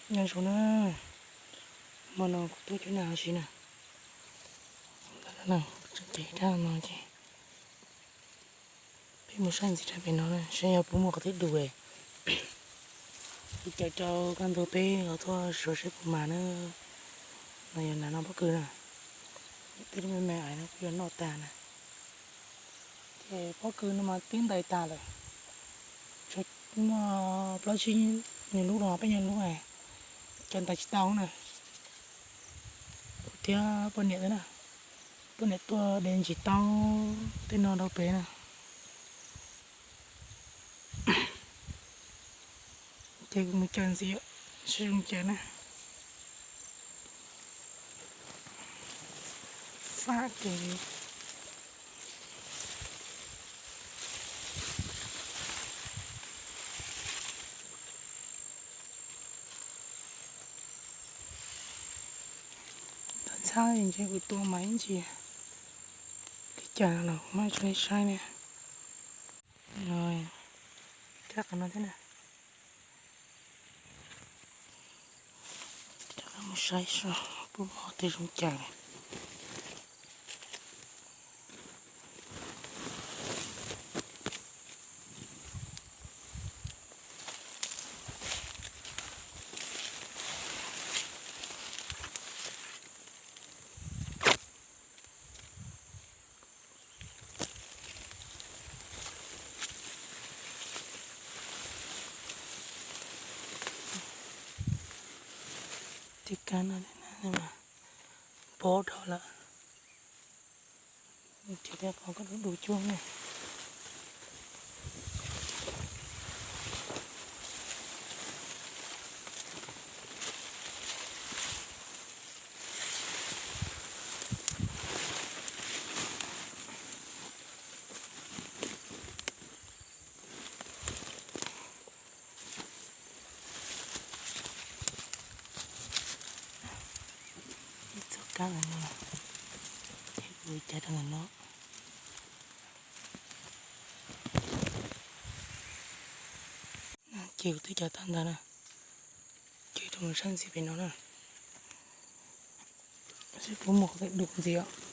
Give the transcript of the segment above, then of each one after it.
Nyob zoo na, hmo no kuv tuaj cuab nas huv si na. Tseem cev rab no ces peb mus saib ntxiv rau pem no na, saib yog puas muaj qhov twg du. Kuv caw rau koj ntug peb los tuaj suav seb puas mas na. No yog nas noj pob kws na, tej lub me me ais no kuj yuav noj tag na. Ces pob kws no mas twb ntais tag lawm, tshuav muaj plaub tsib nyuag lub no, peb nyuag lub, cov ntais tsis tau na. Kuv thiab poj niam na, poj niam tuaj de ntsis taub tej no rau pem na. Ces kuv mus caw ntxiv, seb zoo cas na. Fab ces tau ntxhab ntshe kuv tua mas ib ntsis li cas los kuv mam tso nej saib ne. Thiab qhov no thiab na. Mus saib puas muaj qhov twg zoo cas. Tej kab no mas npog dhau lawm. Ces tej qhov koj du du cuag ne. Ib txoj kab ntawm no, ces kuv caiv rau ntawm no. Ces kuv twb caiv tag ntawd na, ces rau mus saib ntxiv pem no na, seb puas muaj qhov twg du ntxiv os.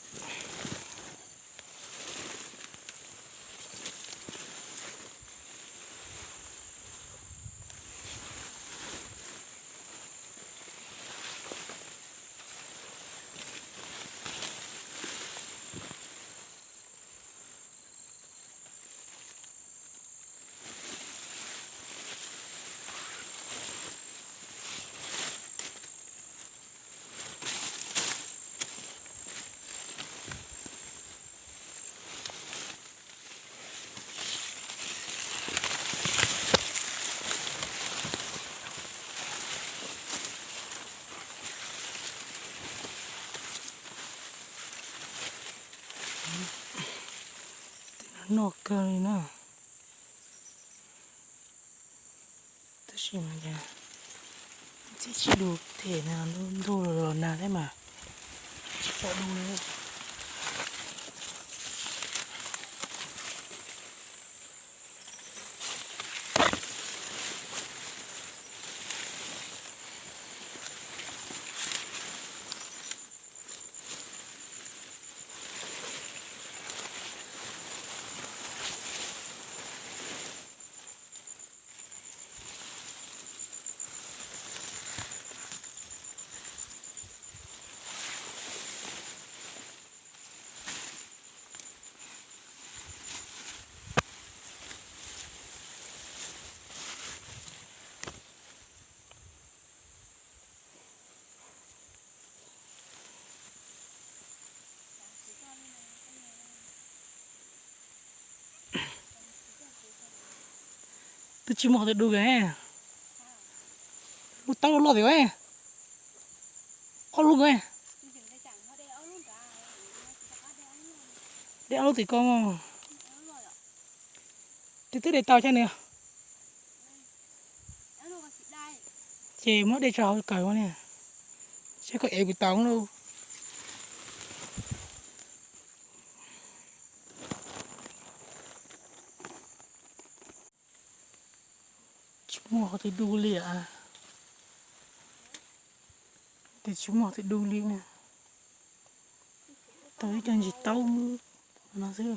Tej no noj kawg li na. Tab sis mas cas txiv tsis du them na, ntuj los nag thiab mas tsis pom du li. Twb tsis muaj qhov twg du li. Lub taub loj loj tiag. Ob lub. De ob lub tim ko. Ces twb de tau thiab nws. Ces muab de tso hauv kawm ua li, saib koj ev puas tau lauj. Tsis muaj qhov twg du li as. Tias tsis muaj tej du li na. Tau ib co ntsis taub no xwb.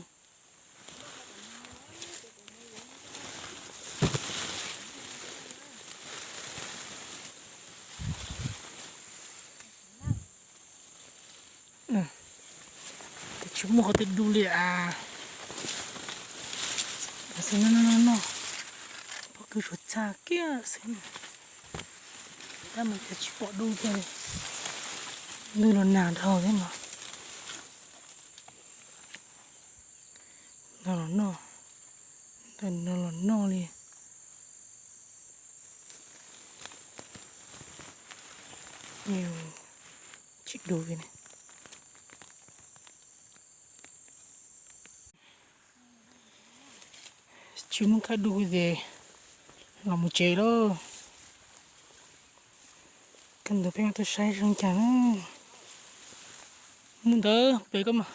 Tias tsis muaj qhov twg du li as. Xwb no no no no. Pob kws suav txaj kiag xwb. Tab mas tias tsis pom du thiab li. Ntuj los nag dhau thiab no. No los noj, ntawm no los noj li. Tsis du li ne. Tsis muaj kab du ces los mus tsev lauj. Koj ntawd peb mam tuaj saib zoo cas na. Mus ntawd pem koj mas.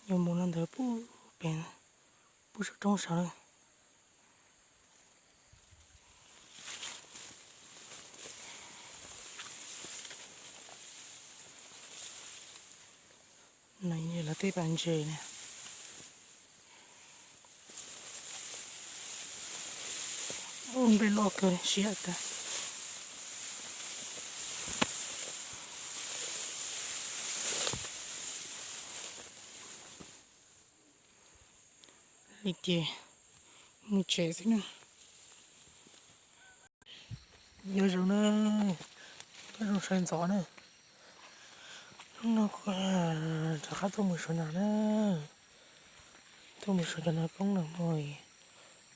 Yuav mus no ntawd pub pem, pub saum roob saud na. No yog lawv tej pas ntses na. Ub, nplej loj kawg siab tag. Li ces mus tsev xwb na. Nyob zoo na, nyob zoo sawv ntxov na. Hnub no kuv rov qab tuaj mus suav nas na. Tuaj mus suav cov nas koob nas mog.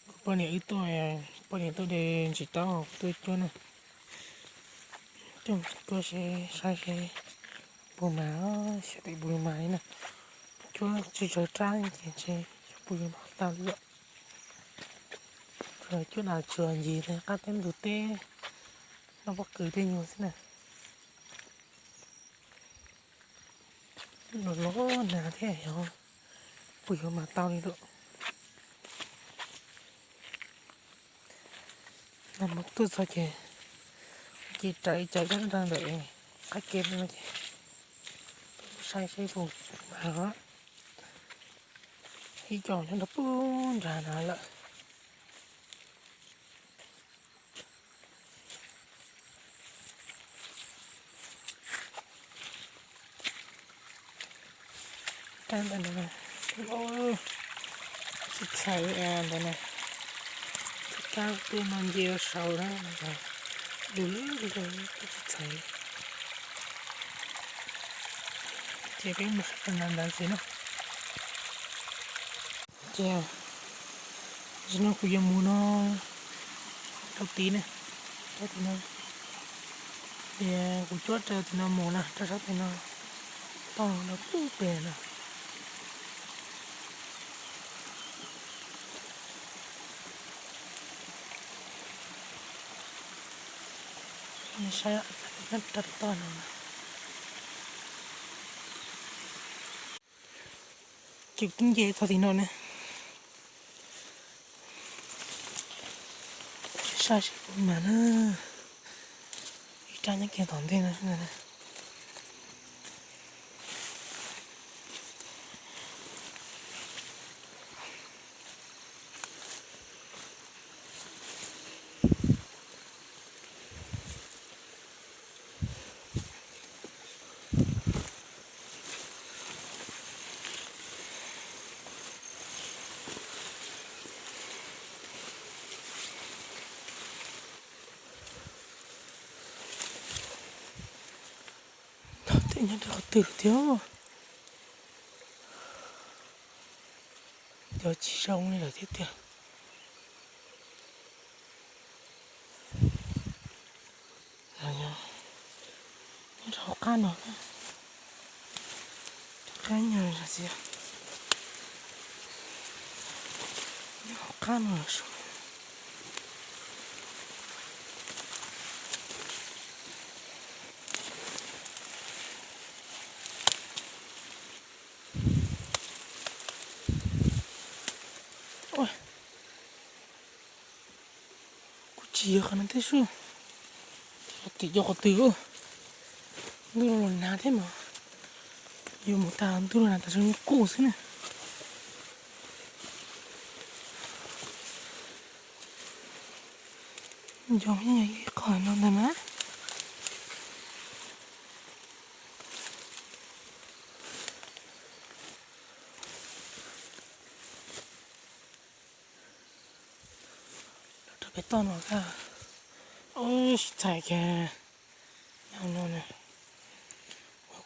Kuv poj niam wb tuaj, poj niam tuaj de ntsis taub tuaj cuab na. Tuaj mus cuab seb saib seb puas mas, xyov tes puas mas li na. Cuab tsis tsawg rab ces ntshe xyov puas yuav mas tau li lawm. Cuab nas tsuas ncig qab teb ntug teb, noj pob kws tej nyuag xwb na. Los los nag thiab, yog puas yuav mas tau li lawm. Nag hmo tuaj txog ces, ces raws ib co dab ntawm qab ke no ces saib seb puas mas. Ib co nyob rau pub nrad no lawm. Rab ntawm no, tsis txhais li ntawd na. Kab tuaj no nce rau saud na, du lug li, tsis txhais li. Ces peb mus saib ntawd ntawd ntxiv na. Ces, ntawm no kuv yuav mus no, rau tid na, rau tid no. Ces kuv cuab rau tid no mus na, rau sab tid no, tau rau pub pem no. Saib, rau toj no. Ces kuv twb nce txog tim no na. Saib seb puas mas na. Ib rab nyob kiag tom ntej no na. Tej nyob rau qhov twg lawm thiab? Cov tsis zoo li lawm thiab tiag. Nyob rau hauv qab no, rau qab nyuag zam xiav, nyob hauv qab no lawm sub. Yog qhov no thiab sub, tim cov qhov twg, ntuj los nag thiab mas, yuav mus tag ntuj los nag tas zoo li qub xwb na. Nco ib qho no ntag na. Rau pem toj no, sib txais kiag no na,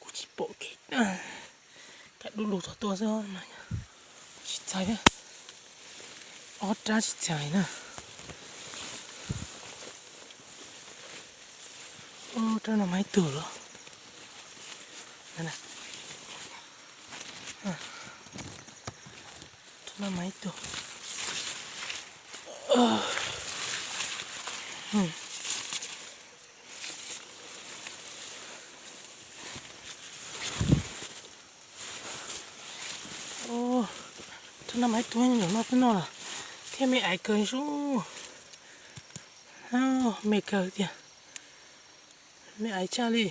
kuv tsis pom kev, kaj dub lug txog tuaj xwb mas sib txais thiab, ob rab sib txais na. Rab no mas ib tug los, rab no mas ib tug. Rab no mas ib tug, nyob no twb noj lawm thiab, me aiv kawg sub, me kawg tiag. Me aiv tshaj li.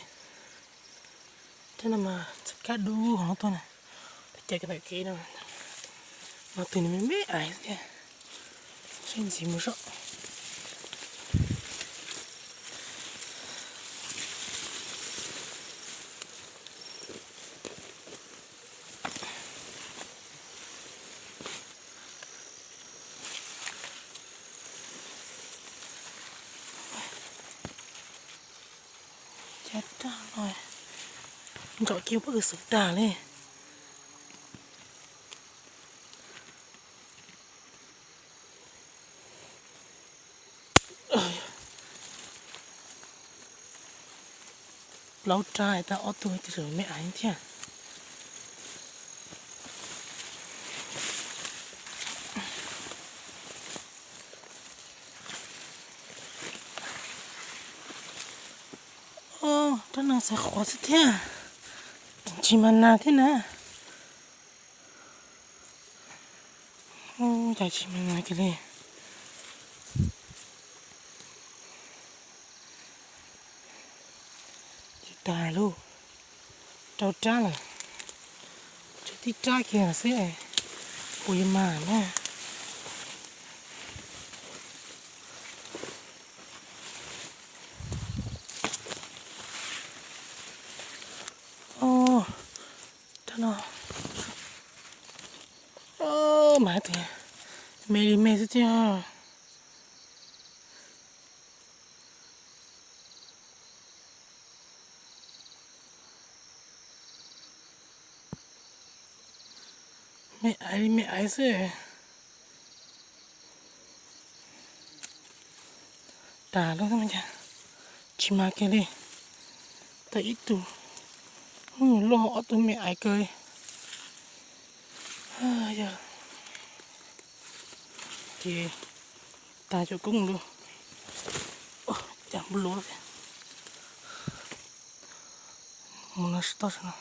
Rab no mas txawm kaj dub hov tuaj na, cas ntawm kev no, no tus nws me me aiv xwb thiab. Saib ntxiv mus soj. Cas raj no ntsom kiag pob kws xwm tag li. Plaub rab tas ob tug tis me aiv thiab. Rab no xav qhuav xwb thiab, tsis mas nag thiab na. Cas tsis mas nag kiag li. Tsis tas lauj, rau rab lawm, tshuav tib rab kiag lawm xwb, puas yuav mas na. Rab no, mas tias me li me xwb thiab. Me aiv li me aiv xwb. Tas lawm, tsis mas kiag li. Tau ib tug, loj ob tug me aiv kawg li. Ces tas cov koob lawm. Cas npua luav, mus no sib toj sab no.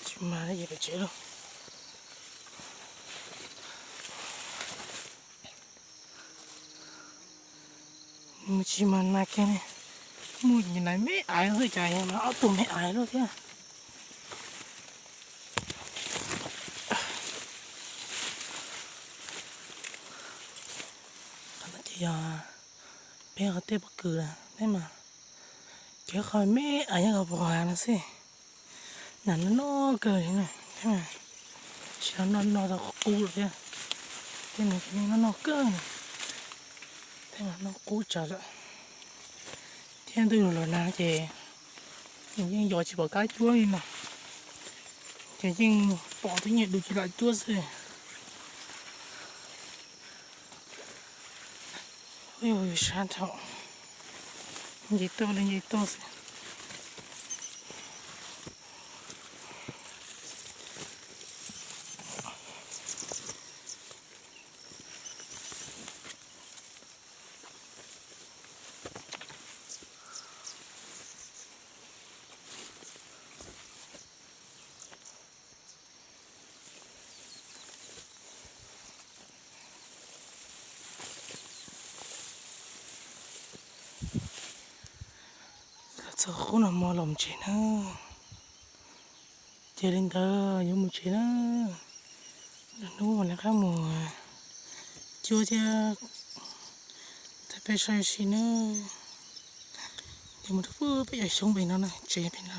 Tsis mas li, pem tsev lauj. Mus tsis mas nag kiag li. Mus nyiam nais me aiv xwb, cas yog no ob tug me aiv lawm thiab. Qhov no ces yog peb qhov tej pob kws na, peb mas cov qhov me aiv nyob qhov vos no xwb. Nas no noj kawg li na, thiab mas tsis no noj noj tau qub lawm thiab. Tej no ces yeej noj noj kawg na, thiab mas noj qub tsawv lawm. Thiab ntuj los nag ces yeej yos tsis pom kab cuab li no, ces yeej pom tej nyuag dub tsis lam cuab xwb. Ub, sab dhau, nce tuaj li nce tuaj xwb. Txog qub no mo los mus tsev na. Ces li ntawd yuav mus tsev na. Lwm hnub mam rov qab mus cuab thiab thaij peb saib ua si na. Ces mus rau pem peb cov xyoob pem no na, tsev pem no.